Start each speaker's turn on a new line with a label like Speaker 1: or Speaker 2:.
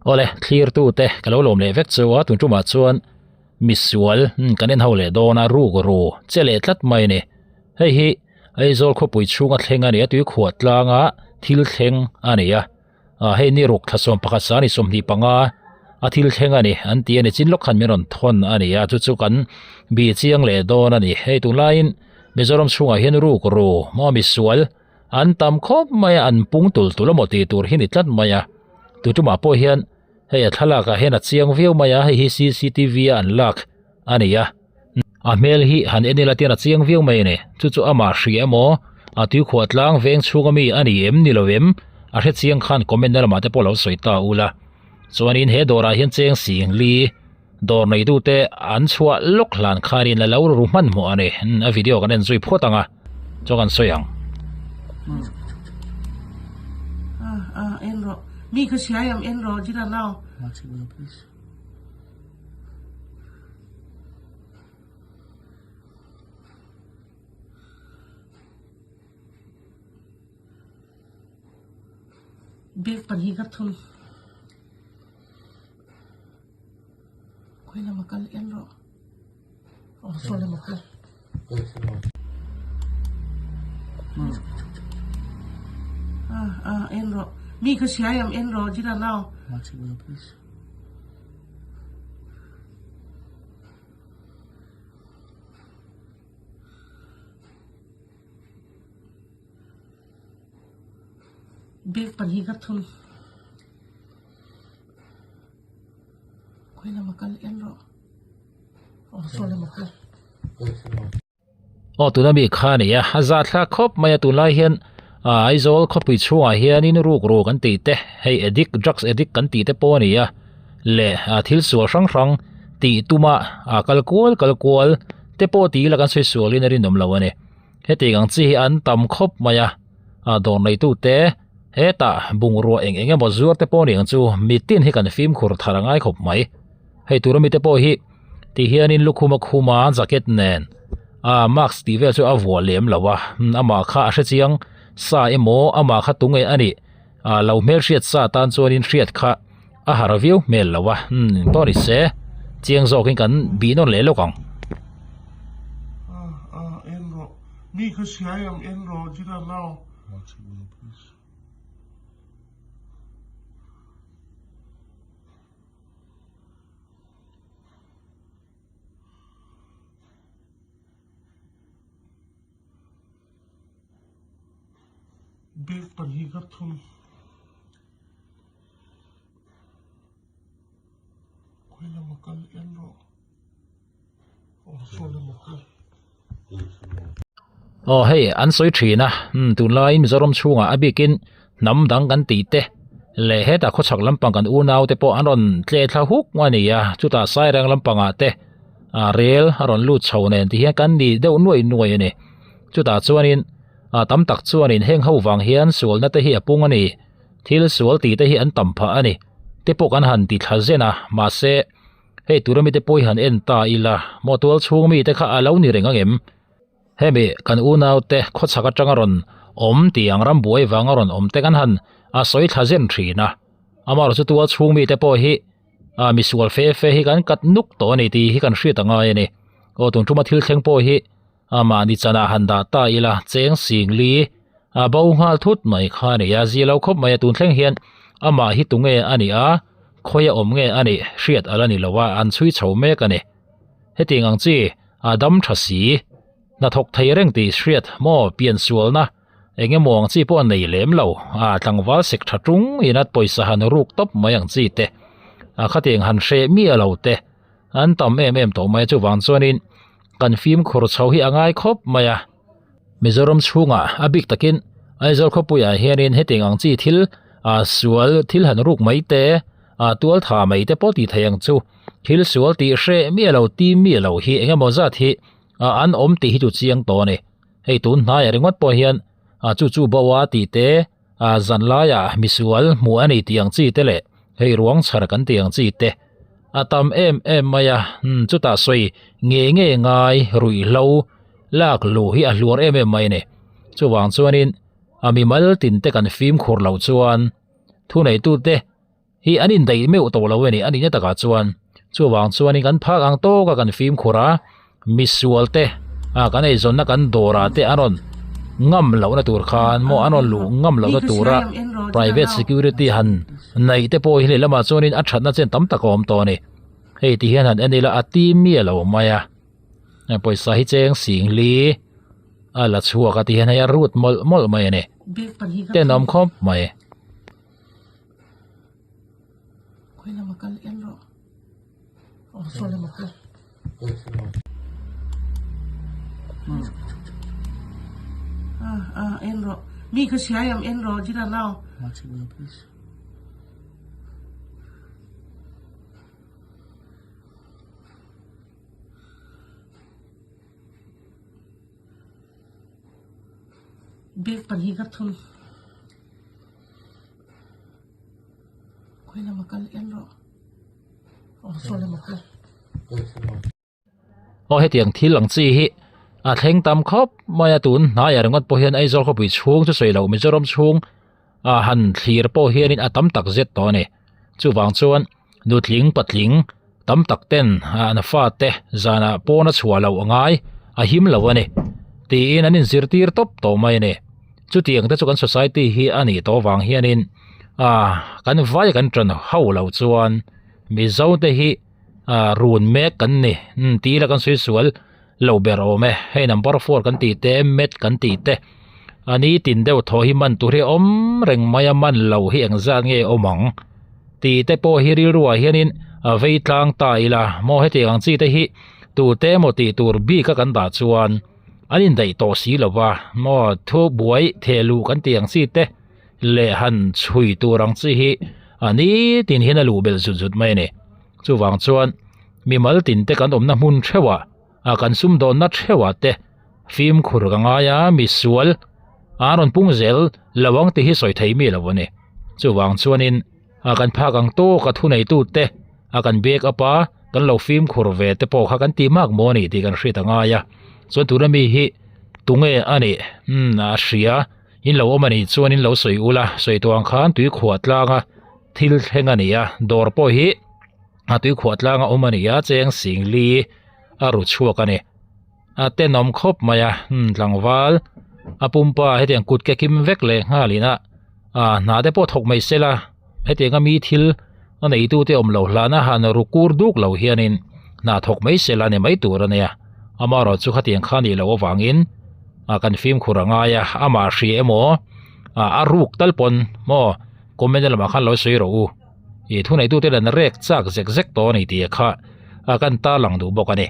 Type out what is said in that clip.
Speaker 1: Awle, thlirtute ka lo lawm leh vek chu a, tun tumah chuan misual kan en ho leh dawn a, ruk ru che leh tlat mai a ni. Hei hi Aizawl khawpui chhunga thleng a ni a, tuikhuah tlanga thil thleng a ni a, ah hei ni ruk thla 11 sang ni 25 a thil thleng a ni an ti a ni, chin lawk khan min rawn thawn a ni a, chu chu kan bih chiang leh dawn a ni. Hei tunlaiin Mizoram chhungah hian ruk ru maw misual An tam khawp mai a, an pung tul tul emaw tih tur hi ni tlat mai a. Tutumah pawh hian hei a thlalakah hian a chiang viau mai a, hei hi cctv a an lak a ni a. A hmel hi han en ila tian a chiang viau mai a ni. Chu chu amah hria emaw, a tuikhuah tlang veng chhunga mi a ni em ni lo em? A hre chiang khan comment na lamah te pawh lo sawi ta ula. Chuanin he dawrah hian cheng sing li dawr neitute an chhuah lawk hlan khanin a lo ru hmanhmawh a ni. A video kan en zui phawt ang a. Chuan kan sawi ang. Aw tuna mi kha a ni a, a zah thlak khawp mai a tunlai hian ah Aizawl khawpui chhungah hianin ruk ruk an tih te hei addict drugs addict kan tih te pawh a ni a leh ah thil sual hrang hrang tih tuma ah kal kual kal kual te pawh tih ila kan sawi sualin a rinawm lo a ni hetiang ang chi hi an tam khawp mai a ah dawr neitute hetah bungrua eng eng emaw zuar te pawh a ni ang chu mitin hi kan fimkhur thar a ngai khawp mai. Hei tura mite pawh hi ti hianin lukhum a khum a jacket nen ah mask tih vel chu a vuah lem lo a amah kha a hre chiang sa emaw amah kha tunge a nih ah lo hmelhriat sa tan chuanin hriat kha a har viau hmel lo a umm pawh ni se chiang zawkin kan bih nawn leh lawk ang.
Speaker 2: Bag pahnih ka thum. Khawi lama kal en rawh. Aw saw lama kal.
Speaker 1: Aw hei an sawi thin a umm tunlaiin Mizoram chhungah a bikin hnam dang kan tih te leh hetah khawchhak lampang kan unau te pawh an rawn tle thla huk a ni a chutah sairang lampangah te ah rel a rawn lut chho nen ti hian kan ni deuh nuai nuai a ni chutah chuanin ah tam tak chuanin heng ho vang hian sualna te hi a pung a ni thil sual tih te hi an tam phah a ni te pawh kan han ti thla zen a mahse. Hei tura mite pawi han en ta ila, maw tual chhung mite kha a lo ni reng angem? Hemi kan unaute khawchhak atanga rawn awm tih ang ram buai vanga rawn awm te kan han a sawi thla zen thin a. Amaherawhchu chu tual chhung mite pawh hi a misual fe fe hi kan kat nuk tawh a ni tih hi kan hriat a ngai a ni. Aw tun tuma thil thleng pawh hi Amah ni chanah han dah ta ila cheng sing li a bo nghal thut mai kha a ni a, zia lo khawp mai a tun thleng hian amah hi tunge a nih a, khawi a awm nge a nih hriat a la ni lo a, an chhui chho mek a ni. Hetiang ang chi a dam tha si, hnathawk thei reng tih hriat maw piansualna eng emaw ang chi pawh a nei lem lo, a tlangval sek tha tung in a pawisa han ruk tawp mai ang chi te, a khatiang han hreh miah lo te an tam em em tawh mai a chuvang chuanin Kan fimkhur chho hi a ngai khawp mai a, Mizoram chhungah a bik takin Aizawl khawpuiah hianin hetiang ang chi thil ah sual thil han ruk mai te ah tual tha mai te pawh tih theih ang chu thil sual tih hreh miah lo tim miah lo hi eng emaw zat hi ah an awm tih hi chu chiang tawh a ni. Hei tun hnaiah ringawt pawh hian ah chu chu bo a tih te ah zan laiah misual hmuh a ni tih ang chi te leh hei ruang chhar kan tih ang chi te a tam em em mai a umm chutah sawi ngei ngei ngai ruihhlo lak luh hi a hluar em em mai a ni chuvang chuanin a mimal tin te kan fimkhur loh chuan thuneitute. hi an indaih meuh tawh lo a ni a nihna takah chuan chuvang chuanin kan phak ang tawk a kan fimkhur a misual te ah kan eizawnna kan dawrah te an rawn ngam lohna tur khan maw an rawn luh ngam lohna tura private security han neih te pawh hi lehlamah chuanin a thatna chen tam tak a awm tawh a ni hei ti hian han en ila a ti miah lo mai a pawisa hi cheng sing li a la chhuak a ti hian hei a rut mawlh mawlh mai a ni tenawm khawp mai. Aw hetiang thil ang chi hi a thleng tam khawp mai a tun hnaiah ringawt pawh hian Aizawl khawpui chhung chu sawi loh Mizoram chhung a han thlir pawh hianin a tam tak zet tawh a ni chuvang chuan nutling patling tam tak ten an fate zanah pawn a chhuah loh a ngai a him lo a ni tiin an inzirtir tawp tawh mai a ni chutiang te chu kan society hi a nih tawh vang hianin ah kan vai kan tan ho loh chuan Mizo te hi ah run mek kan ni umm tih ila kan sawi sual lo ber awm e hei number four kan tih te mat kan tih te a ni tin deuh thaw hi man tur hi a awm reng mai a man lo hi engzat nge awm ang tih te pawh hi rilru ah hianin a vei tlang ta ila maw hetiang ang chi te hi tute emaw tih tur bik a kan dah chuan an indaih tawh si lo va maw thu buai theh luh kan tih ang chi te leh han chhui tur ang chi hi a nitin hian a luh belh zut zut mai a ni chuvang chuan mimal tin te kan awmna hmun theuhah ah kan sumdawnna theuhah te fimkhur ka ngai a misual an rawn pung zel lo ang tih hi sawi thei mi lo a ni chuvang chuanin ah kan phak ang tawk a thuneitu te a kan bag up a kan lo fimkhur ve te pawh kha kan ti mak maw a ni tih kan hriat a ngai a chuan tuna mi hi tunge a nih umm a hria in lo awm a nih chuan in lo sawi ula sawi tawh ang khan tui khuah tlanga thil thleng a ni a dawr pawh hi a tui khuah tlanga awm a ni a cheng sing li a ru chhuak a ni a tenawm khawp mai a umm tlangval a pumpa hetiang kut ke kim vek leh nghal in a ah hna te pawh thawk mai sela hetiang a mi thil a neitu te awm loh hlana han ru kur duk lo hianin hna thawk mai sela ni mai tur a nia amaherawh chu khatiang kha nih loh avangin ah kan fimkhur a ngai a amah hria emaw ah a ruk tal pawn maw comment lamah khan lo sawi rawh u ih thuneitu te lan rek chak zek zek tawh a ni tih kha a kan tarlang duh bawk a ni.